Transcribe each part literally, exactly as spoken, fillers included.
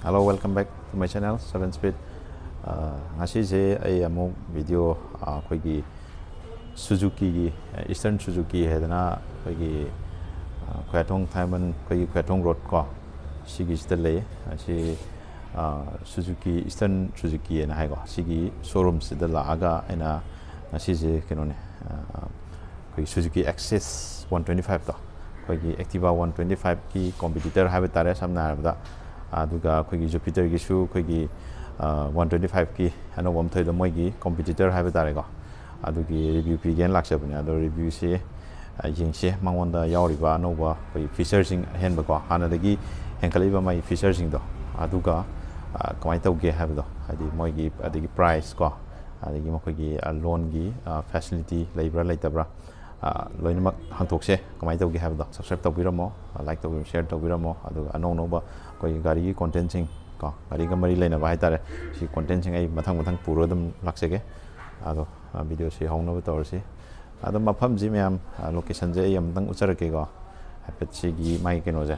Hello, welcome back to my channel, Seven Speed. ꯑ, ꯉꯁꯤꯁꯦ ꯑꯩ ꯑꯃꯨꯛ ꯚꯤꯗꯤꯑꯣ, ꯑ, ꯑꯩꯈꯣꯏꯒꯤ ꯁꯨꯖꯨꯀꯤꯒꯤ, ꯑ, ꯏꯁꯇꯔꯟ ꯁꯨꯖꯨꯀꯤ ꯍꯥꯏꯗꯅ ꯑꯩꯈꯣꯏꯒꯤ, ꯑ, ꯈꯣꯌꯥꯊꯣꯡ ꯊꯥꯏꯃꯟ, ꯑꯩꯈꯣꯏꯒꯤ ꯈꯣꯌꯥꯊꯣꯡ ꯔꯣꯗ ꯀꯣ, ꯁꯤꯒꯤꯁꯤꯗ ꯂꯩ꯫ ꯑꯁꯤ, ꯑ, ꯁꯨꯖꯨꯀꯤ, ꯏꯁꯇꯔꯟ ꯁꯨꯖꯨꯀꯤ ꯍꯥꯏꯅ ꯍꯥꯏꯀꯣ, ꯁꯤꯒꯤ ꯁꯣꯔꯨꯝꯁꯤꯗ ꯂꯥꯛꯑꯒ ꯑꯩꯅ ꯉꯁꯤꯁꯦ ꯀꯩꯅꯣꯅꯦ, ꯑ, ꯑꯩꯈꯣꯏꯒꯤ ꯁꯨꯖꯨꯀꯤ ꯑꯦꯛꯁꯤꯁ ꯋꯥꯟ ꯇ꯭ꯋꯦꯟꯇꯤ ꯐꯥꯏꯚꯇꯣ, ꯑꯩꯈꯣꯏꯒꯤ ꯑꯦꯛꯇꯤꯚꯥ ꯋꯥꯟ ꯇ꯭ꯋꯦꯟꯇꯤ ꯐꯥꯏꯚꯀꯤ ꯀꯣꯝꯄꯤꯇꯤꯇꯔ ꯍꯥꯏꯕ ꯇꯥꯔꯦ, ꯁꯝꯅ ꯍꯥꯏꯔꯕꯗ꯫ ꯑꯗꯨꯒ ꯑꯩꯈꯣꯏꯒꯤ ꯖꯨꯄꯤꯇꯔꯒꯤꯁꯨ ꯑꯩꯈꯣꯏꯒꯤ, ꯑ, ꯋꯥꯟ ꯇ꯭ꯋꯦꯟꯇꯤ ꯐꯥꯏꯚꯀꯤ ꯑꯅꯧꯕ ꯑꯃ ꯊꯣꯛꯏꯗꯣ, ꯃꯣꯏꯒꯤ ꯀꯣꯝꯄꯤꯇꯤꯇꯔ ꯍꯥꯏꯕ ꯇꯥꯔꯦꯀꯣ, ꯑꯗꯨꯒꯤ ꯔꯤꯚ꯭ꯌꯨ ꯄꯤꯒꯦꯅ ꯂꯥꯛꯆꯕꯅꯦ꯫ ꯑꯗꯣ ꯔꯤꯚ꯭ꯌꯨꯁꯦ, ꯑ, ꯌꯦꯡꯁꯦ, ꯃꯉꯣꯟꯗ ꯌꯥꯎꯔꯤꯕ ꯑꯅꯧꯕ ꯑꯩꯈꯣꯏ ꯐꯤꯆꯔꯁꯤꯡ ꯑꯍꯦꯟꯕꯀꯣ, ꯍꯥꯟꯅꯗꯒꯤ ꯍꯦꯟꯒꯠꯂꯛꯏꯕ ꯃꯥꯒꯤ ꯐꯤꯆꯔꯁꯤꯡꯗꯣ, ꯑꯗꯨꯒ, ꯑ, ꯀꯃꯥꯏꯅ ꯇꯧꯒꯦ ꯍꯥꯏꯕꯗꯣ, ꯍꯥꯏꯗꯤ ꯃꯣꯏꯒꯤ, ꯑꯗꯒꯤ ꯄ꯭ꯔꯥꯏꯁ ꯀꯣ, ꯑꯗꯒꯤ ꯃꯈꯣꯏꯒꯤ, ꯑ, ꯂꯣꯟꯒꯤ, ꯑ, ꯐꯦꯁꯤꯂꯤꯇꯤ ꯂꯩꯕ꯭ꯔꯥ ꯂꯩꯇꯕ꯭ꯔꯥ, ꯑ, ꯂꯣꯏꯅꯃꯛ ꯍꯪꯊꯣꯛꯁꯦ꯫ ꯀꯃꯥꯏꯅ ꯇꯧꯒꯦ ꯍꯥꯏꯕꯗꯣ ꯁꯕꯁꯀ꯭ꯔꯥꯏꯕ ꯇꯧꯕꯤꯔꯝꯃꯣ, ꯑ, ꯂꯥꯏꯛ ꯇꯧꯕꯤꯔꯝꯃꯣ, ꯁꯤꯌꯔ ꯇꯧꯕꯤꯔꯝꯃꯣ꯫ ꯑꯗꯨꯒ ꯑꯅꯧ ꯑꯅꯧꯕ ꯑꯩꯈꯣꯏꯒꯤ ꯒꯥꯔꯤꯒꯤ ꯀꯣꯟꯇꯦꯟꯁꯤꯡ ꯀꯣ, ꯒꯥꯔꯤꯒ ꯃꯔꯤ ꯂꯩꯅꯕ ꯍꯥꯏꯇꯥꯔꯦ, ꯁꯤ ꯀꯣꯟꯇꯦꯟꯁꯤꯡ ꯑꯩ ꯃꯊꯪ ꯃꯊꯪ ꯄꯨꯔꯒ ꯑꯗꯨꯝ ꯂꯥꯛꯆꯒꯦ꯫ ꯑꯗꯣ, ꯑ, ꯚꯤꯗꯤꯑꯣꯁꯤ ꯍꯧꯅꯕ ꯇꯧꯔꯁꯤ꯫ ꯑꯗꯣ ꯃꯐꯝꯁꯤ ꯃꯌꯥꯝ, ꯑ, ꯂꯣꯀꯦꯁꯟꯁꯦ ꯑꯩ ꯑꯃꯨꯛꯇꯪ ꯎꯠꯆꯔꯛꯀꯦꯀꯣ, ꯍꯥꯏꯐꯦꯠ ꯁꯤꯒꯤ ꯃꯥꯒꯤ ꯀꯩꯅꯣꯁꯦ꯫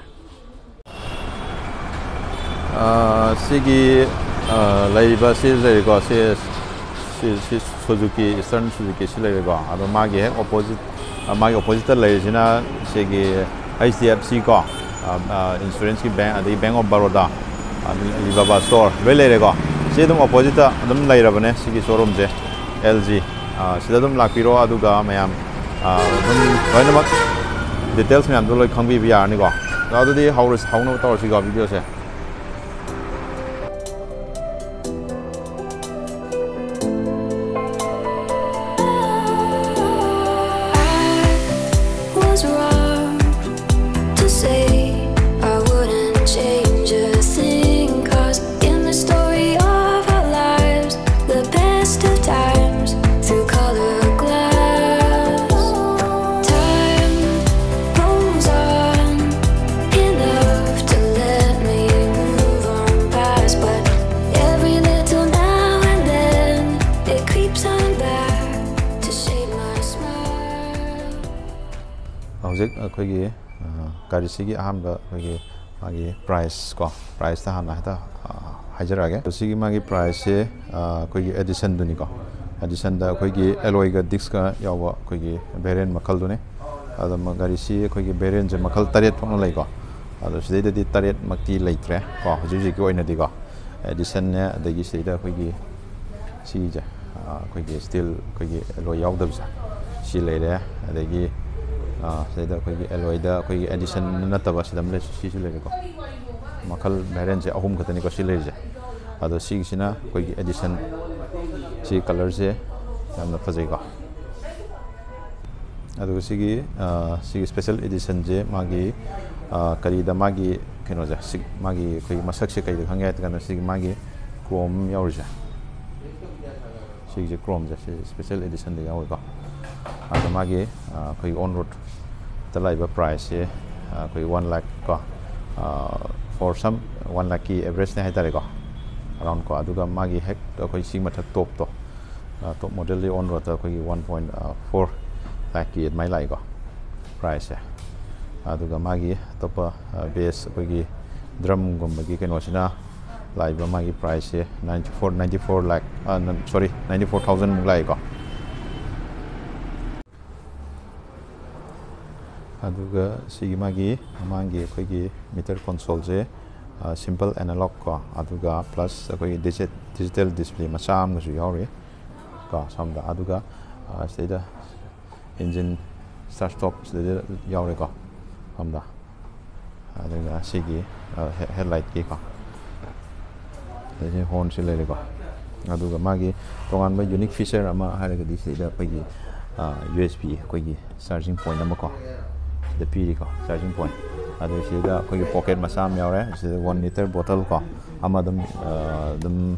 ꯑ, ꯁꯤꯒꯤ, ꯑ, ꯂꯩꯔꯤꯕ ꯁꯤ ꯂꯩꯔꯦꯀꯣ, ꯁꯤ, ꯁꯤ, ꯁꯤ ꯁꯨꯖꯨꯀꯤ, ꯏꯁꯇꯔꯟ ꯁꯨꯖꯨꯀꯤ ꯁꯤ ꯂꯩꯔꯦꯀꯣ꯫ ꯑꯗꯣ ꯃꯥꯒꯤ ꯍꯦꯛ ꯑꯣꯄꯣꯖꯤꯠ, ꯑ, ꯃꯥꯒꯤ ꯑꯣꯄꯣꯖꯤꯠꯇ ꯂꯩꯔꯤꯁꯤꯅ ꯁꯤꯒꯤ ꯑꯩꯆ ꯗꯤ ꯑꯦꯐ ꯁꯤ ꯀꯣ, ꯑ, ꯑ, ꯏꯟꯁꯨꯔꯦꯟꯁꯀꯤ ꯕꯦꯡ, ꯑꯗꯒꯤ ꯕꯦꯡ ꯑꯣꯐ ꯕꯔꯣꯗꯥ, ꯑ, ꯑꯂꯤꯕꯥꯕꯥ ꯁ꯭ꯇꯣꯔ ꯂꯣꯏ ꯂꯩꯔꯦꯀꯣ꯫ ꯁꯤ ꯑꯗꯨꯝ ꯑꯣꯄꯣꯖꯤꯠꯇ ꯑꯗꯨꯝ ꯂꯩꯔꯕꯅꯦ ꯁꯤꯒꯤ ꯁꯣꯔꯨꯝꯁꯦ, ꯑꯦꯜ ꯖꯤ꯫ ꯑ, ꯁꯤꯗ ꯑꯗꯨꯝ ꯂꯥꯛꯄꯤꯔꯣ, ꯑꯗꯨꯒ ꯃꯌꯥꯝ, ꯑ, ꯑꯗꯨꯝ ꯂꯣꯏꯅꯃꯛ ꯗꯤꯇꯦꯜꯁ ꯃꯌꯥꯝꯗꯣ ꯂꯣꯏ ꯈꯪꯕꯤꯕ ꯌꯥꯔꯅꯤꯀꯣ꯫ ꯑꯗꯨꯗꯤ ꯍꯧꯔꯁꯤ, ꯍꯧꯅꯕ ꯇꯧꯔꯁꯤꯀꯣ ꯚꯤꯗꯤꯑꯣꯁꯦ꯫ I was wrong to say I wouldn't change a thing, 'cause in the story of our lives, the best of times through colored glass. Time rolls on, enough to let me move on past, but every little now and then it creeps on back to shape my smile. ꯍꯧꯖꯤꯛ ꯑꯩꯈꯣꯏꯒꯤ, ꯑ, ꯒꯥꯔꯤꯁꯤꯒꯤ ꯑꯍꯥꯟꯕ ꯑꯩꯈꯣꯏꯒꯤ ꯃꯥꯒꯤ price ꯀꯣ, ꯄ꯭ꯔꯥꯏꯁꯇ ꯍꯥꯟꯅ ꯍꯦꯛꯇ ꯍꯥꯏꯖꯔꯛꯑꯒꯦ꯫ ꯁꯤꯒꯤ ꯃꯥꯒꯤ ꯄ꯭ꯔꯥꯏꯁꯁꯦ ꯑꯩꯈꯣꯏꯒꯤ ꯑꯦꯗꯤꯁꯟꯗꯨꯅꯤꯀꯣ꯫ ꯑꯦꯗꯤꯁꯟꯗ ꯑꯩꯈꯣꯏꯒꯤ ꯑꯦꯂꯣꯏꯒ ꯗꯤꯁꯀ ꯌꯥꯎꯕ ꯑꯩꯈꯣꯏꯒꯤ ꯚꯦꯔꯤꯌꯟ ꯃꯈꯜꯗꯨꯅꯤ꯫ ꯑꯗꯨ ꯒꯥꯔꯤꯁꯤ ꯑꯩꯈꯣꯏꯒꯤ ꯚꯦꯔꯤꯌꯟꯁꯦ ꯃꯈꯜ ꯇꯔꯦꯠ ꯊꯣꯛꯅ ꯂꯩꯀꯣ꯫ ꯑꯗꯣ ꯁꯤꯗꯩꯗꯗꯤ ꯇꯔꯦꯠꯃꯛꯇꯤ ꯂꯩꯇ꯭ꯔꯦ ꯀꯣ, ꯍꯧꯖꯤꯛ ꯍꯧꯖꯤꯛꯀꯤ ꯑꯣꯏꯅꯗꯤꯀꯣ꯫ ꯑꯦꯗꯤꯁꯟꯅꯦ, ꯑꯗꯒꯤ ꯁꯤꯗꯩꯗ ꯑꯩꯈꯣꯏꯒꯤ ꯁꯤꯁꯦ, ꯑꯩꯈꯣꯏꯒꯤ ꯁ꯭ꯇꯤꯜ, ꯑꯩꯈꯣꯏꯒꯤ ꯑꯦꯂꯣꯏ ꯌꯥꯎꯗꯕꯁꯦ, ꯁꯤ ꯂꯩꯔꯦ꯫ ꯑꯗꯒꯤ ꯁꯤꯗꯩꯗ ꯑꯩꯈꯣꯏꯒꯤ ꯑꯦꯂꯣꯏꯗ ꯑꯩꯈꯣꯏꯒꯤ ꯑꯦꯗꯤꯁꯟ ꯅꯠꯇꯕ ꯁꯤꯗ ꯑꯃ ꯂꯩ, ꯁꯤꯁꯨ ꯂꯩꯔꯦꯀꯣ꯫ ꯃꯈꯜ ꯚꯦꯔꯤꯌꯟꯁꯦ ꯑꯍꯨꯝ ꯈꯛꯇꯅꯤꯀꯣ ꯁꯤ ꯂꯩꯔꯤꯁꯦ꯫ ꯑꯗꯣ ꯁꯤꯒꯤꯁꯤꯅ ꯑꯩꯈꯣꯏꯒꯤ ꯑꯦꯗꯤꯁꯟ, ꯁꯤ ꯀꯂꯔꯁꯦ ꯌꯥꯝꯅ ꯐꯖꯩꯀꯣ꯫ ꯑꯗꯨꯒ ꯁꯤꯒꯤ ꯁꯤꯒꯤ ꯁ꯭ꯄꯦꯁꯦꯜ ꯑꯦꯗꯤꯁꯟꯁꯦ ꯃꯥꯒꯤ ꯀꯔꯤꯗ ꯃꯥꯒꯤ ꯀꯩꯅꯣꯁꯦ, ꯃꯥꯒꯤ ꯑꯩꯈꯣꯏꯒꯤ ꯃꯁꯛꯁꯦ ꯀꯩꯗ ꯈꯪꯒꯦ ꯍꯥꯏꯔ ꯀꯥꯟꯗ ꯁꯤꯒꯤ ꯃꯥꯒꯤ ꯀ꯭ꯔꯣꯝ ꯌꯥꯎꯔꯤꯁꯦ, ꯁꯤꯒꯤꯁꯦ ꯀ꯭ꯔꯣꯝꯁꯦ, ꯁꯤ ꯁ꯭ꯄꯦꯁꯦꯜ ꯑꯦꯗꯤꯁꯟꯗ ꯌꯥꯎꯋꯦꯀꯣ꯫ ꯑꯗꯣ ꯃꯥꯒꯤ ꯑꯩꯈꯣꯏꯒꯤ ꯑꯣꯟ ꯔꯣꯗꯇ ꯂꯥꯛꯏꯕ ꯄ꯭ꯔꯥꯏꯁꯁꯦ ꯑꯩꯈꯣꯏ ꯋꯥꯟ ꯂꯥꯛ ꯀꯣ, ꯐꯣꯔ ꯁꯝ ꯋꯥꯟ ꯂꯥꯛꯀꯤ ꯑꯦꯚꯔꯦꯖꯅꯦ ꯍꯥꯏꯇꯥꯔꯦꯀꯣ, ꯑꯔꯥꯎꯟ ꯀꯣ꯫ ꯑꯗꯨꯒ ꯃꯥꯒꯤ ꯍꯦꯛ ꯑꯩꯈꯣꯏ ꯁꯤ ꯃꯊꯛ ꯇꯣꯞꯇꯣ, ꯇꯣꯞ ꯃꯣꯗꯦꯜꯗꯤ ꯑꯣꯟ ꯔꯣꯗꯇ ꯑꯩꯈꯣꯏꯒꯤ ꯋꯥꯟ ꯄꯣꯏꯟ ꯐꯣꯔ ꯂꯥꯛꯀꯤ ꯑꯗꯨꯃꯥꯏꯅ ꯂꯥꯛꯏꯀꯣ ꯄ꯭ꯔꯥꯏꯁꯁꯦ꯫ ꯑꯗꯨꯒ ꯃꯥꯒꯤ ꯑꯇꯣꯞꯄ ꯕꯦꯁ ꯑꯩꯈꯣꯏꯒꯤ ꯗ꯭ꯔꯝꯒꯨꯝꯕꯒꯤ ꯀꯩꯅꯣꯁꯤꯅ ꯂꯥꯛꯏꯕ ꯃꯥꯒꯤ ꯄ꯭ꯔꯥꯏꯁꯁꯦ ꯅꯥꯏꯟꯇꯤ ꯐꯣꯔ, ꯅꯥꯏꯟꯇꯤ ꯐꯣꯔ ꯂꯥꯛ, ꯁꯣꯔꯤ, ꯅꯥꯏꯟꯇꯤ ꯐꯣꯔ ꯊꯥꯎꯖꯟꯃꯨꯛ ꯂꯥꯛꯏꯀꯣ꯫ ꯑꯗꯨꯒ ꯁꯤꯒꯤ ꯃꯥꯒꯤ ꯃꯃꯥꯡꯒꯤ ꯑꯩꯈꯣꯏꯒꯤ ꯃꯤꯇꯔ ꯀꯣꯟꯁꯣꯜꯁꯦ ꯁꯤꯝꯄꯜ ꯑꯦꯅꯥꯂꯣꯛ ꯀꯣ, ꯑꯗꯨꯒ ꯄ꯭ꯂꯁ ꯑꯩꯈꯣꯏꯒꯤ ꯗꯤꯖꯤꯇꯦꯜ ꯗꯤꯁꯄ꯭ꯂꯦ ꯃꯆꯥ ꯑꯃꯒꯁꯨ ꯌꯥꯎꯔꯤ ꯀꯣ ꯁꯣꯝꯗ꯫ ꯑꯗꯨꯒ ꯁꯤꯗꯩꯗ ꯏꯟꯖꯤꯟ ꯁ꯭ꯇꯥꯔꯠ ꯁ꯭ꯇꯣꯞ ꯁꯤꯗꯩꯗ ꯌꯥꯎꯔꯦꯀꯣ ꯁꯣꯝꯗ꯫ ꯑꯗꯨꯒ ꯁꯤꯒꯤ ꯍꯦꯗꯂꯥꯏꯠꯀꯤꯀꯣ, ꯑꯗꯒꯤ ꯍꯣꯔꯟꯁꯤ ꯂꯩꯔꯦꯀꯣ꯫ ꯑꯗꯨꯒ ꯃꯥꯒꯤ ꯇꯣꯉꯥꯟꯕ ꯌꯨꯅꯤꯛ ꯐꯤꯆꯔ ꯑꯃ ꯍꯥꯏꯔꯒꯗꯤ ꯁꯤꯗ ꯑꯩꯈꯣꯏꯒꯤ ꯌꯨ ꯑꯦꯁ ꯕꯤ, ꯑꯩꯈꯣꯏꯒꯤ ꯆꯥꯔꯖꯤꯡ ꯄꯣꯏꯟ ꯑꯃꯀꯣ ꯁꯤꯗ ꯄꯤꯔꯤꯀꯣ, ꯆꯥꯔꯖꯤꯡ ꯄꯣꯏꯟ꯫ ꯑꯗꯨ ꯁꯤꯗ ꯑꯩꯈꯣꯏꯒꯤ ꯄꯣꯀꯦꯠ ꯃꯆꯥ ꯑꯃ ꯌꯥꯎꯔꯦ꯫ ꯁꯤꯗ ꯋꯥꯟ ꯂꯤꯇꯔ ꯕꯣꯇꯜ ꯀꯣ ꯑꯃ ꯑꯗꯨꯝ, ꯑꯗꯨꯝ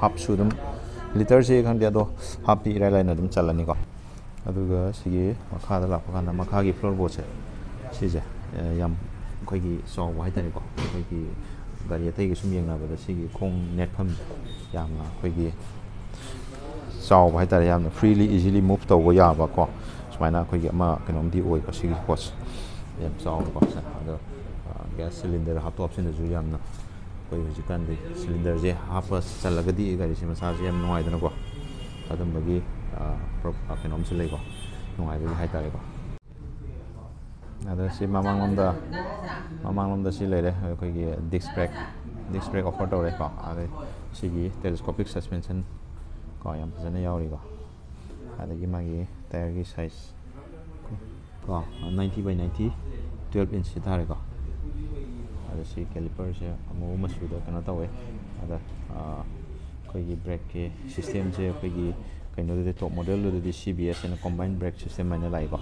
ꯍꯥꯞꯁꯨ ꯑꯗꯨꯝ, ꯂꯤꯇꯔꯁꯤ ꯈꯪꯗꯦ, ꯑꯗꯣ ꯍꯥꯞꯇꯤ ꯏꯔꯥꯏ ꯂꯥꯏꯅ ꯑꯗꯨꯝ ꯆꯜꯂꯅꯤꯀꯣ꯫ ꯑꯗꯨꯒ ꯁꯤꯒꯤ ꯃꯈꯥꯗ ꯂꯥꯛꯄ ꯀꯥꯟꯗ ꯃꯈꯥꯒꯤ ꯐ꯭ꯂꯣꯔ ꯕꯣꯔꯗꯁꯦ ꯁꯤꯁꯦ ꯌꯥꯝ ꯑꯩꯈꯣꯏꯒꯤ ꯆꯥꯎꯕ ꯍꯥꯏꯇꯥꯔꯦꯀꯣ꯫ ꯑꯩꯈꯣꯏꯒꯤ ꯒꯥꯔꯤ ꯑꯇꯩꯒ ꯁꯨꯝ ꯌꯦꯡꯅꯕꯗ ꯁꯤꯒꯤ ꯈꯣꯡ ꯅꯦꯠꯐꯝꯁꯦ ꯌꯥꯝꯅ ꯑꯩꯈꯣꯏꯒꯤ ꯆꯥꯎꯕ ꯍꯥꯏꯇꯥꯔꯦ, ꯌꯥꯝꯅ ꯐ꯭ꯔꯤꯂꯤ ꯏꯖꯤꯂꯤ ꯃꯨꯚ ꯇꯧꯕ ꯌꯥꯕꯀꯣ꯫ ꯁꯨꯃꯥꯏꯅ ꯑꯩꯈꯣꯏꯒꯤ ꯑꯃ ꯀꯩꯅꯣꯝꯗꯤ ꯑꯣꯏꯀꯣ ꯁꯤꯒꯤ ꯄꯣꯠꯁꯦ, ꯌꯥꯝ ꯆꯥꯎꯕꯀꯣ꯫ ꯑꯗꯣ ꯒ꯭ꯌꯥꯁ ꯁꯤꯂꯤꯟꯗꯔ ꯍꯥꯞꯇꯣꯛ ꯍꯥꯞꯆꯤꯟꯗꯁꯨ ꯌꯥꯝꯅ, ꯑꯩꯈꯣꯏ ꯍꯧꯖꯤꯛꯀꯥꯟꯗꯤ ꯁꯤꯂꯤꯟꯗꯔꯁꯦ ꯍꯥꯞꯄ ꯆꯜꯂꯒꯗꯤ ꯒꯥꯔꯤꯁꯦ ꯃꯁꯥꯁꯦ ꯌꯥꯝ ꯅꯨꯡꯉꯥꯏꯗꯅꯀꯣ꯫ ꯑꯗꯨꯝꯕꯒꯤ, ꯑ, ꯄ꯭ꯔꯣ-, ꯑ, ꯀꯩꯅꯣꯝꯁꯨ ꯂꯩꯀꯣ, ꯅꯨꯡꯉꯥꯏꯕꯒꯤ ꯍꯥꯏꯇꯥꯔꯦꯀꯣ꯫ ꯑꯗ ꯁꯤ ꯃꯃꯥꯡꯂꯣꯝꯗ, ꯃꯃꯥꯡꯂꯣꯝꯗ ꯁꯤ ꯂꯩꯔꯦ, ꯑꯩꯈꯣꯏꯒꯤ disc brake, disc brake offer ꯇꯧꯔꯦꯀꯣ꯫ ꯑꯗꯩ ꯁꯤꯒꯤ ꯇꯦꯂꯦꯁꯀꯣꯄꯤꯛ ꯁꯁꯄꯦꯟꯁꯟ ꯀꯣ, ꯌꯥꯝ ꯐꯖꯅ ꯌꯥꯎꯔꯤꯀꯣ꯫ ꯑꯗꯒꯤ ꯃꯥꯒꯤ ꯇꯥꯌꯔꯒꯤ ꯁꯥꯏꯖ ꯀꯣ, ninety by ninety, twelve inch ꯍꯥꯏꯇꯥꯔꯦꯀꯣ꯫ ꯑꯗ ꯁꯤ ꯀꯦꯂꯤꯄꯔꯁꯦ ꯑꯃꯨꯕ ꯃꯆꯨꯗ ꯀꯩꯅꯣ ꯇꯧꯋꯦ꯫ ꯑꯗ, ꯑ, ꯑꯩꯈꯣꯏꯒꯤ ꯕ꯭ꯔꯦꯛꯀꯤ ꯁꯤꯁꯇꯦꯝꯁꯦ ꯑꯩꯈꯣꯏꯒꯤ ꯀꯩꯅꯣꯗꯗꯤ, ꯇꯣꯞ ꯃꯣꯗꯦꯜꯗꯨꯗꯗꯤ ꯁꯤ ꯕꯤ ꯑꯦꯁ ꯍꯥꯏꯅ ꯀꯣꯝꯕꯥꯏꯟ ꯕ꯭ꯔꯦꯛ ꯁꯤꯁꯇꯦꯝ ꯍꯥꯏꯅ ꯂꯥꯛꯏꯀꯣ꯫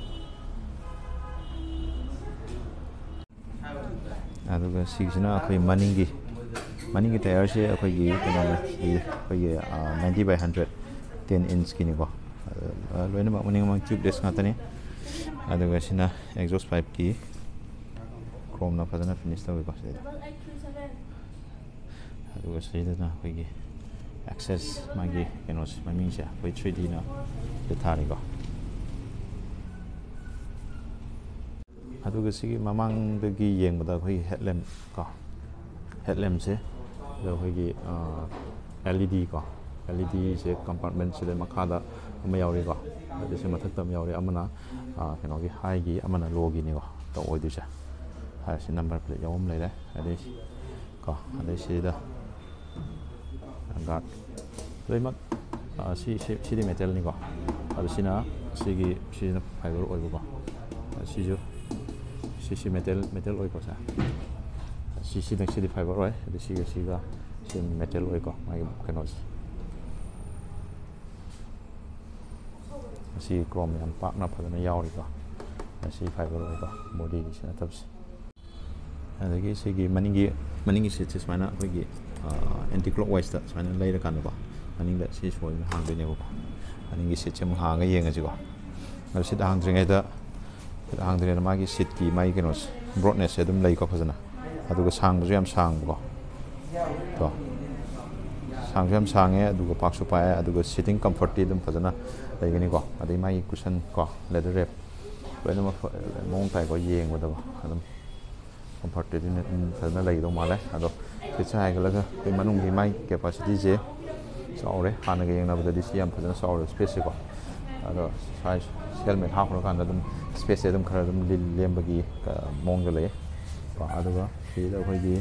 ꯑꯗꯨꯒ ꯁꯤꯒꯤꯁꯤꯅ ꯑꯩꯈꯣꯏ ꯃꯅꯤꯡꯒꯤ, ꯃꯅꯤꯡꯒꯤ ꯇꯥꯌꯔꯁꯦ ꯑꯩꯈꯣꯏꯒꯤ ꯀꯩꯅꯣꯅꯦ, ꯑꯩꯈꯣꯏꯒꯤ, ꯑ, ꯅꯥꯏꯟꯇꯤ ꯕꯥꯏ ꯍꯟꯗ꯭ꯔꯦꯠ, ꯇꯦꯟ ꯏꯟꯆꯀꯤꯅꯤꯀꯣ꯫ ꯑꯗ, ꯑ, ꯂꯣꯏꯅꯃꯛ ꯃꯅꯤꯡ ꯃꯃꯥꯡ ꯇ꯭ꯌꯨꯕꯂꯦꯁ ꯉꯥꯛꯇꯅꯤ꯫ ꯑꯗꯨꯒ ꯁꯤꯅ ꯑꯦꯛꯖꯣꯁ ꯄꯥꯏꯞꯀꯤ ꯀ꯭ꯔꯣꯝꯅ ꯐꯖꯅ ꯐꯤꯅꯤꯁ ꯇꯧꯋꯤꯀꯣ ꯁꯤꯗ꯫ ꯑꯗꯨꯒ ꯁꯤꯗꯅ ꯑꯩꯈꯣꯏꯒꯤ ꯑꯦꯛꯁꯦꯁ, ꯃꯥꯒꯤ ꯀꯩꯅꯣꯁꯦ, ꯃꯃꯤꯡꯁꯦ ꯑꯩꯈꯣꯏ ꯊ꯭ꯔꯤ ꯗꯤꯅ ꯁꯤꯗ ꯊꯥꯔꯤꯀꯣ꯫ ꯑꯗꯨꯒ ꯁꯤꯒꯤ ꯃꯃꯥꯡꯗꯒꯤ ꯌꯦꯡꯕꯗ ꯑꯩꯈꯣꯏꯒꯤ ꯍꯦꯠꯂꯦꯝꯞ ꯀꯣ, ꯍꯦꯠꯂꯦꯝꯞꯁꯦ ꯑꯗꯣ ꯑꯩꯈꯣꯏꯒꯤ, ꯑ, ꯑꯦꯜ ꯏ ꯗꯤ ꯀꯣ, ꯑꯦꯜ ꯏ ꯗꯤꯁꯦ ꯀꯝꯄꯥꯔꯠꯃꯦꯟꯁꯤꯗ ꯃꯈꯥꯗ ꯑꯃ ꯌꯥꯎꯔꯤꯀꯣ, ꯑꯗꯨꯁꯨ ꯃꯊꯛꯇ ꯑꯃ ꯌꯥꯎꯔꯤ, ꯑꯃꯅ, ꯑ, ꯀꯩꯅꯣꯒꯤ, ꯍꯥꯏꯒꯤ, ꯑꯃꯅ ꯂꯣꯒꯤꯅꯤꯀꯣ ꯇꯧ ꯑꯣꯏꯗꯣꯏꯁꯦ꯫ ꯍꯥꯏꯔꯤꯁꯤ ꯅꯝꯕꯔ ꯄ꯭ꯂꯦꯠ ꯌꯥꯎꯕ ꯑꯃ ꯂꯩꯔꯦ꯫ ꯑꯗꯩ ꯀꯣ, ꯑꯗꯩ ꯁꯤꯗ ꯒꯥꯔꯗ ꯂꯣꯏꯅꯃꯛ, ꯑ, ꯁꯤ, ꯁꯤ, ꯁꯤꯗꯤ ꯃꯦꯇꯦꯜꯅꯤꯀꯣ꯫ ꯑꯗꯣ ꯁꯤꯅ ꯁꯤꯒꯤ, ꯁꯤꯅ ꯐꯥꯏꯕꯔ ꯑꯣꯏꯕꯀꯣ꯫ ꯑ, ꯁꯤꯁꯨ, ꯁꯤ, ꯁꯤ ꯃꯦꯇꯦꯜ, ꯃꯦꯇꯦꯜ ꯑꯣꯏꯀꯣ ꯁꯦ꯫ ꯁꯤ, ꯁꯤꯗ, ꯁꯤꯗꯤ ꯐꯥꯏꯕꯔ ꯑꯣꯏ꯫ ꯑꯗꯨ ꯁꯤꯒ ꯁꯤꯒ ꯁꯤ ꯃꯦꯇꯦꯜ ꯑꯣꯏꯀꯣ, ꯃꯥꯒꯤ ꯀꯩꯅꯣꯁꯦ꯫ ꯑꯁꯤ ꯀ꯭ꯔꯣꯝ ꯌꯥꯝ ꯄꯥꯛꯅ ꯐꯖꯅ ꯌꯥꯎꯔꯤꯀꯣ꯫ ꯑꯁꯤ ꯐꯥꯏꯕꯔ ꯑꯣꯏꯀꯣ, ꯕꯣꯗꯤꯒꯤꯁꯤ ꯅꯠꯇꯕꯁꯦ꯫ ꯑꯗꯒꯤ ꯁꯤꯒꯤ ꯃꯅꯤꯡꯒꯤ, ꯃꯅꯤꯡꯒꯤ ꯁꯤꯠꯁꯦ ꯁꯨꯃꯥꯏꯅ ꯑꯩꯈꯣꯏꯒꯤ, ꯑ, ꯑꯦꯟꯇꯤ ꯀ꯭ꯂꯣꯛ ꯋꯥꯏꯁꯇ ꯁꯨꯃꯥꯏꯅ ꯂꯩꯔꯀꯥꯟꯗꯀꯣ, ꯃꯅꯤꯡꯗ ꯁꯤ ꯁꯣꯏꯗꯅ ꯍꯥꯡꯗꯣꯏꯅꯦꯕꯀꯣ꯫ ꯃꯅꯤꯡꯒꯤ ꯁꯤꯠꯁꯦ ꯑꯃꯨꯛ ꯍꯥꯡꯉꯒ ꯌꯦꯡꯉꯁꯤꯀꯣ꯫ ꯑꯗꯣ ꯁꯤꯠ ꯍꯥꯡꯗ꯭ꯔꯤꯉꯩꯗ, ꯁꯤꯠ ꯍꯥꯡꯗ꯭ꯔꯤꯉꯩꯗ ꯃꯥꯒꯤ ꯁꯤꯠꯀꯤ ꯃꯥꯒꯤ ꯀꯩꯅꯣꯁꯦ, ꯕ꯭ꯔꯣꯗꯅꯦꯁꯁꯦ ꯑꯗꯨꯝ ꯂꯩꯀꯣ ꯐꯖꯅ꯫ ꯑꯗꯨꯒ ꯁꯥꯡꯕꯁꯨ ꯌꯥꯝ ꯁꯥꯡꯕꯀꯣ꯫ ꯀꯣ꯫ ꯁꯥꯡꯁꯨ ꯌꯥꯝ ꯁꯥꯡꯉꯦ, ꯑꯗꯨꯒ ꯄꯥꯛꯁꯨ ꯄꯥꯛꯑꯦ, ꯑꯗꯨꯒ ꯁꯤꯇꯤꯡ ꯀꯝꯐꯔꯠꯇꯤ ꯑꯗꯨꯝ ꯐꯖꯅ ꯂꯩꯒꯅꯤꯀꯣ꯫ ꯑꯗꯩ ꯃꯥꯒꯤ ꯀꯨꯁꯟ ꯀꯣ, ꯂꯦꯗꯔ ꯔꯦꯞ ꯂꯣꯏꯅꯃꯛ ꯐ-, ꯃꯑꯣꯡ ꯇꯥꯏꯀꯣ, ꯌꯦꯡꯕꯗꯀꯣ ꯑꯗꯨꯝ꯫ ꯀꯝꯐꯔꯇꯦꯕꯜ ꯑꯗꯨꯝ ꯐꯖꯅ ꯂꯩꯒꯗꯧ ꯃꯥꯜꯂꯦ꯫ ꯑꯗꯣ ꯁꯤꯠꯁꯦ ꯍꯥꯏꯒꯠꯂꯒ ꯑꯩꯈꯣꯏ ꯃꯅꯨꯡꯒꯤ ꯃꯥꯏ ꯀꯦꯄꯥꯁꯤꯇꯤꯁꯦ ꯆꯥꯎꯔꯦ, ꯍꯥꯟꯅꯒ ꯌꯦꯡꯅꯕꯗꯗꯤ ꯁꯤ ꯌꯥꯝ ꯐꯖꯅ ꯆꯥꯎꯔꯦ ꯁ꯭ꯄꯦꯁꯁꯦꯀꯣ꯫ ꯑꯗꯣ ꯁꯥꯏꯖ ꯍꯦꯜꯃꯦꯠ ꯍꯥꯞꯈ꯭ꯔꯀꯥꯟꯗ ꯑꯗꯨꯝ ꯁ꯭ꯄꯦꯁꯁꯦ ꯑꯗꯨꯝ ꯈꯔ ꯑꯗꯨꯝ ꯂꯤ-, ꯂꯦꯝꯕꯒꯤ, ꯑ, ꯃꯑꯣꯡꯗ ꯂꯩ꯫ ꯀꯣ, ꯑꯗꯨꯒ ꯁꯤꯗ ꯑꯩꯈꯣꯏꯒꯤ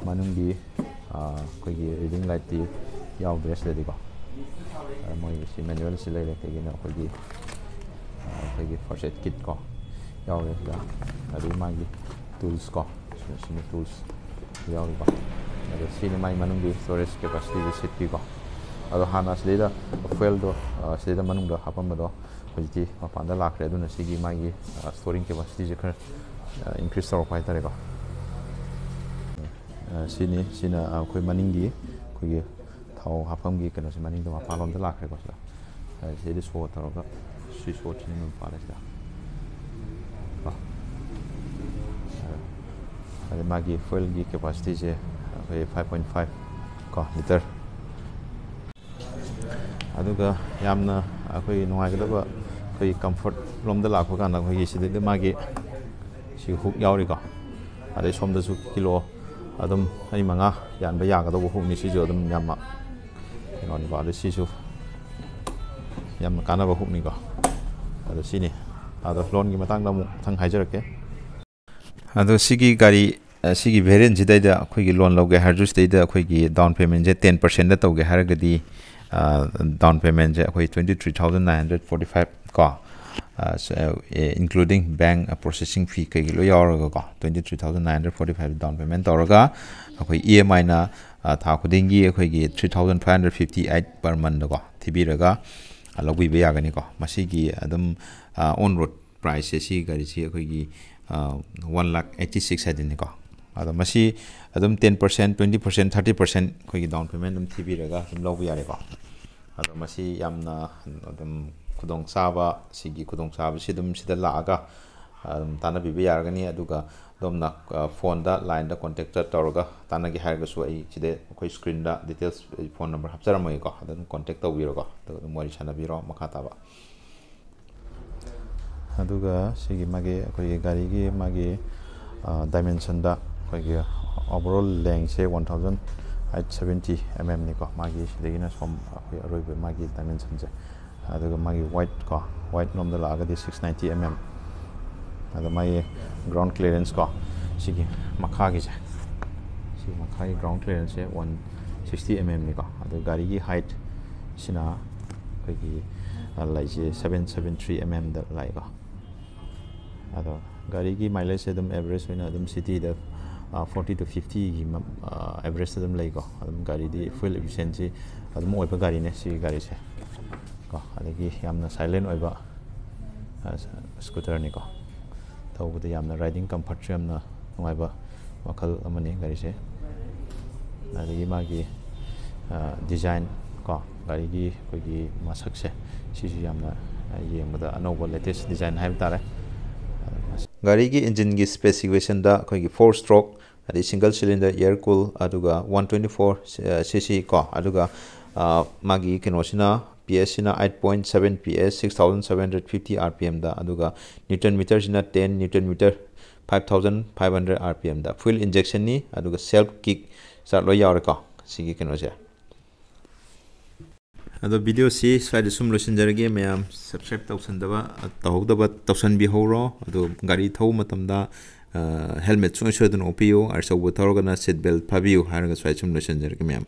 ꯃꯅꯨꯡꯒꯤ, ꯑ, ꯑꯩꯈꯣꯏꯒꯤ ꯔꯤꯗꯤꯡ ꯂꯥꯏꯠꯇꯤ ꯌꯥꯎꯗ꯭ꯔꯦ ꯁꯤꯗꯗꯤꯀꯣ꯫ ꯑ, ꯃꯣꯏꯒꯤ ꯁꯤ ꯃꯦꯅꯨꯋꯦꯜꯁꯤ ꯂꯩꯔꯦ, ꯀꯩꯒꯤꯅꯣ ꯑꯩꯈꯣꯏꯒꯤ, ꯑ, ꯑꯩꯈꯣꯏꯒꯤ ꯐꯥꯔꯁ ꯑꯦꯗ ꯀꯤꯠ ꯀꯣ ꯌꯥꯎꯔꯦ ꯁꯤꯗ, ꯑꯗꯒꯤ ꯃꯥꯒꯤ ꯇꯨꯜꯁ ꯀꯣ, ꯁꯤ-, ꯁꯤꯅ ꯇꯨꯜꯁ ꯌꯥꯎꯔꯤꯀꯣ꯫ ꯑꯗꯣ ꯁꯤꯅ ꯃꯥꯒꯤ ꯃꯅꯨꯡꯒꯤ ꯁ꯭ꯇꯣꯔꯦꯖ ꯀꯦꯄꯥꯁꯤꯇꯤꯁꯦ ꯁꯤꯠꯄꯤꯀꯣ꯫ ꯑꯗꯣ ꯍꯥꯟꯅ ꯁꯤꯗꯩꯗ ꯐ꯭ꯌꯨꯑꯦꯜꯗꯣ, ꯑ, ꯁꯤꯗꯩꯗ ꯃꯅꯨꯡꯗ ꯍꯥꯞꯄꯝꯕꯗꯣ ꯍꯧꯖꯤꯛꯇꯤ ꯃꯄꯥꯟꯗ ꯂꯥꯛꯈ꯭ꯔꯦ꯫ ꯑꯗꯨꯅ ꯁꯤꯒꯤ ꯃꯥꯒꯤ, ꯑ, ꯁ꯭ꯇꯣꯔꯤꯡ ꯀꯦꯄꯥꯁꯤꯇꯤꯁꯦ ꯈꯔ, ꯑ, ꯏꯟꯀ꯭ꯔꯤꯁ ꯇꯧꯔꯛꯄ ꯍꯥꯏꯇꯥꯔꯦꯀꯣ꯫ ꯑ, ꯁꯤꯅꯤ, ꯁꯤꯅ, ꯑ, ꯑꯩꯈꯣꯏ ꯃꯅꯤꯡꯒꯤ ꯑꯩꯈꯣꯏꯒꯤ ꯊꯥꯎ ꯍꯥꯞꯐꯝꯒꯤ ꯀꯩꯅꯣꯁꯦ ꯃꯅꯤꯡꯗ ꯃꯄꯥꯟꯂꯣꯝꯗ ꯂꯥꯛꯈ꯭ꯔꯦꯀꯣ꯫ ꯁꯤꯗ, ꯑ, ꯁꯤꯗꯩꯗ ꯁꯣ ꯇꯧꯔꯒ ꯁ꯭ꯋꯤꯆ ꯕꯣꯔꯗꯁꯤꯅ ꯑꯗꯨꯝ ꯄꯥꯜꯂꯦ ꯁꯤꯗ ꯀꯣ꯫ ꯑ, ꯑꯗꯩ ꯃꯥꯒꯤ ꯐ꯭ꯌꯨꯑꯦꯜꯒꯤ ꯀꯦꯄꯥꯁꯤꯇꯤꯁꯦ ꯑꯩꯈꯣꯏ five point five ꯀꯣ, ꯂꯤꯇꯔ꯫ ꯑꯗꯨꯒ ꯌꯥꯝꯅ ꯑꯩꯈꯣꯏꯒꯤ ꯅꯨꯡꯉꯥꯏꯒꯗꯕ, ꯑꯩꯈꯣꯏꯒꯤ ꯀꯝꯐꯔꯠ ꯂꯣꯝꯗ ꯂꯥꯛꯄ ꯀꯥꯟꯗ ꯑꯩꯈꯣꯏꯒꯤ ꯁꯤꯗꯩꯗ ꯃꯥꯒꯤ ꯁꯤ ꯍꯨꯛ ꯌꯥꯎꯔꯤꯀꯣ꯫ ꯑꯗꯩ ꯁꯣꯝꯗꯁꯨ ꯀꯤꯂꯣ ꯑꯗꯨꯝ ꯃꯔꯤ ꯃꯉꯥ ꯌꯥꯟꯕ ꯌꯥꯒꯗꯧꯕ ꯍꯨꯛꯅꯤ꯫ ꯁꯤꯁꯨ ꯑꯗꯨꯝ ꯌꯥꯝꯅ ꯀꯩꯅꯣꯅꯤꯀꯣ꯫ ꯑꯗꯩ ꯁꯤꯁꯨ ꯌꯥꯝꯅ ꯀꯥꯟꯅꯕ ꯍꯨꯛꯅꯤꯀꯣ꯫ ꯑꯗꯣ ꯁꯤꯅꯤ꯫ ꯑꯗꯣ ꯂꯣꯟꯒꯤ ꯃꯇꯥꯡꯗ ꯑꯃꯨꯛ ꯃꯊꯪ ꯍꯥꯏꯖꯔꯛꯀꯦ꯫ ꯑꯗꯣ ꯁꯤꯒꯤ ꯒꯥꯔꯤ, ꯑ, ꯁꯤꯒꯤ ꯚꯦꯔꯤꯌꯦꯟꯁꯤꯗꯩꯗ ꯑꯩꯈꯣꯏꯒꯤ ꯂꯣꯟ ꯂꯧꯒꯦ ꯍꯥꯏꯔꯁꯨ, ꯁꯤꯗꯩꯗ ꯑꯩꯈꯣꯏꯒꯤ ꯗꯥꯎꯟ ꯄꯦꯃꯦꯟꯁꯦ ten percentꯇ ꯇꯧꯒꯦ ꯍꯥꯏꯔꯒꯗꯤ, ꯑ, ꯗꯥꯎꯟ ꯄꯦꯃꯦꯟꯁꯦ ꯑꯩꯈꯣꯏ twenty three thousand nine hundred forty five ꯀꯣ, ꯑ, ꯁ-, ꯑ, ꯑꯦ, including bank, ꯑ, processing fee ꯀꯩꯀꯩ ꯂꯣꯏ ꯌꯥꯎꯔꯒꯀꯣ, twenty three thousand nine hundred forty five down payment ꯇꯧꯔꯒ ꯑꯩꯈꯣꯏ ꯏ ꯑꯦꯝ ꯑꯥꯏꯅ, ꯑ, ꯊꯥ ꯈꯨꯗꯤꯡꯒꯤ ꯑꯩꯈꯣꯏꯒꯤ three thousand five hundred fifty eight per monthꯗꯀꯣ ꯊꯤꯕꯤꯔꯒ, ꯑ, ꯂꯧꯕꯤꯕ ꯌꯥꯒꯅꯤꯀꯣ꯫ ꯃꯁꯤꯒꯤ ꯑꯗꯨꯝ, ꯑ, on road priceꯁꯦ, ꯁꯤ ꯒꯥꯔꯤꯁꯤ ꯑꯩꯈꯣꯏꯒꯤ, ꯑ, one lakh eighty six ꯍꯥꯏꯗꯨꯅꯤꯀꯣ꯫ ꯑꯗꯣ ꯃꯁꯤ ꯑꯗꯨꯝ ten percent, twenty percent, thirty percent ꯑꯩꯈꯣꯏꯒꯤ ꯗꯥꯎꯟ ꯄꯦꯃꯦꯟ ꯑꯗꯨꯝ ꯊꯤꯕꯤꯔꯒ ꯑꯗꯨꯝ ꯂꯧꯕ ꯌꯥꯔꯦꯀꯣ꯫ ꯑꯗꯣ ꯃꯁꯤ ꯌꯥꯝꯅ ꯑꯗꯨꯝ ꯈꯨꯗꯣꯡꯆꯥꯕ, ꯁꯤꯒꯤ ꯈꯨꯗꯣꯡꯆꯥꯕꯁꯤ ꯑꯗꯨꯝ ꯁꯤꯗ ꯂꯥꯛꯑꯒ ꯑꯗꯨꯝ ꯇꯥꯟꯅꯕꯤꯕ ꯌꯥꯔꯒꯅꯤ꯫ ꯑꯗꯨꯒ ꯑꯗꯣꯝꯅ, ꯑ, ꯐꯣꯟꯗ, ꯂꯥꯏꯟꯗ ꯀꯣꯟꯇꯦꯛꯇ ꯇꯧꯔꯒ ꯇꯥꯟꯅꯒꯦ ꯍꯥꯏꯔꯒꯁꯨ ꯑꯩ ꯁꯤꯗ ꯑꯩꯈꯣꯏ ꯁ꯭ꯀ꯭ꯔꯤꯟꯗ ꯗꯤꯇꯦꯜꯁ, ꯑꯩ ꯐꯣꯟ ꯅꯝꯕꯔ ꯍꯥꯞꯆꯔꯝꯃꯒꯦꯀꯣ꯫ ꯑꯗ ꯑꯗꯨꯝ ꯀꯣꯟꯇꯦꯛ ꯇꯧꯕꯤꯔꯣꯀꯣ꯫ ꯑꯗꯨꯒ ꯑꯗꯨꯝ ꯋꯥꯔꯤ ꯁꯥꯟꯅꯕꯤꯔꯣ ꯃꯈꯥ ꯇꯥꯕ꯫ ꯑꯗꯨꯒ ꯁꯤꯒꯤ ꯃꯥꯒꯤ, ꯑꯩꯈꯣꯏꯒꯤ ꯒꯥꯔꯤꯒꯤ ꯃꯥꯒꯤ, ꯗꯥꯏꯃꯦꯟꯁꯟꯗ ꯑꯩꯈꯣꯏꯒꯤ overall lengthꯁꯦ one thousand eight seventy mmꯅꯤꯀꯣ, ꯃꯥꯒꯤ ꯁꯤꯗꯒꯤꯅ ꯁꯣꯝ ꯑꯩꯈꯣꯏ ꯑꯔꯣꯏꯕ ꯃꯥꯒꯤ ꯗꯥꯏꯃꯦꯟꯁꯟꯁꯦ꯫ ꯑꯗꯨꯒ ꯃꯥꯒꯤ wide ꯀꯣ, wide ꯂꯣꯝꯗ ꯂꯥꯛꯑꯒꯗꯤ six ninety mm꯫ ꯑꯗ ꯃꯥꯒꯤ ground clearance ꯀꯣ, ꯁꯤꯒꯤ ꯃꯈꯥꯒꯤꯁꯦ, ꯁꯤꯒꯤ ꯃꯈꯥꯒꯤ ground clearanceꯁꯦ one sixty mmꯅꯤꯀꯣ꯫ ꯑꯗꯨ ꯒꯥꯔꯤꯒꯤ height ꯁꯤꯅ ꯑꯩꯈꯣꯏꯒꯤ ꯂꯩꯁꯦ seven seven three mmꯗ ꯂꯥꯛꯏꯀꯣ꯫ ꯑꯗꯣ ꯒꯥꯔꯤꯒꯤ mileageꯁꯦ ꯑꯗꯨꯝ average ꯑꯣꯏꯅ ꯑꯗꯨꯝ cityꯗ forty to fiftyꯒꯤ average ꯑꯗꯨꯝ ꯂꯩꯀꯣ꯫ ꯑꯗꯨꯝ ꯒꯥꯔꯤꯗꯤ fuel efficiency ꯑꯗꯨꯝ ꯑꯣꯏꯕ ꯒꯥꯔꯤꯅꯦ ꯁꯤꯒꯤ ꯒꯥꯔꯤꯁꯦ ꯀꯣ꯫ ꯑꯗꯒꯤ ꯌꯥꯝꯅ silent ꯑꯣꯏꯕ scooterꯅꯤꯀꯣ꯫ ꯊꯧꯕꯗ ꯌꯥꯝꯅ riding comfortꯁꯨ ꯌꯥꯝꯅ ꯅꯨꯡꯉꯥꯏꯕ ꯃꯈꯜ ꯑꯃꯅꯤ ꯒꯥꯔꯤꯁꯦ꯫ ꯑꯗꯒꯤ ꯃꯥꯒꯤ design ꯀꯣ, ꯒꯥꯔꯤꯒꯤ ꯑꯩꯈꯣꯏꯒꯤ ꯃꯁꯛꯁꯦ, ꯁꯤꯁꯨ ꯌꯥꯝꯅ ꯌꯦꯡꯕꯗ ꯑꯅꯧꯕ latest design ꯍꯥꯏꯕ ꯇꯥꯔꯦ꯫ ꯒꯥꯔꯤꯒꯤ engineꯒꯤ specificationꯗ ꯑꯩꯈꯣꯏꯒꯤ four stroke, ꯑꯗꯩ single cylinder air cool, ꯑꯗꯨꯒ one twenty four cc ꯀꯣ, ꯑꯗꯨꯒ ꯃꯥꯒꯤ ꯀꯩꯅꯣꯁꯤꯅ, PS ꯁꯤꯅ eight point seven PS, six thousand seven hundred fifty RPMꯗ, ꯑꯗꯨꯒ newton meterꯁꯤꯅ ten newton meter, five thousand five hundred RPMꯗ꯫ Fuel injectionꯅꯤ, ꯑꯗꯨꯒ self kick start ꯂꯣꯏ ꯌꯥꯎꯔꯦꯀꯣ ꯁꯤꯒꯤ ꯀꯩꯅꯣꯁꯦ꯫ ꯑꯗꯣ videoꯁꯤ ꯁ꯭ꯋꯥꯏꯗ ꯁꯨꯝ ꯂꯣꯏꯁꯤꯟꯖꯔꯒꯦ꯫ ꯃꯌꯥꯝ subscribe ꯇꯧꯁꯟꯗꯕ, ꯇꯧꯍꯧꯗꯕ ꯇꯧꯁꯟꯕꯤꯍꯧꯔꯣ꯫ ꯑꯗꯣ ꯒꯥꯔꯤ ꯊꯧꯕ ꯃꯇꯝꯗ helmet ꯁꯨꯡꯁꯣꯏ ꯁꯣꯏꯗꯅ ꯎꯞꯄꯤꯌꯨ꯫ ꯑꯆꯧꯕ ꯊꯧꯔꯒꯅ seat belt ꯐꯥꯕꯤꯌꯨ ꯍꯥꯏꯔꯒ ꯁ꯭ꯋꯥꯏꯗ ꯁꯨꯝ ꯂꯣꯏꯁꯤꯟꯖꯔꯒꯦ ꯃꯌꯥꯝ꯫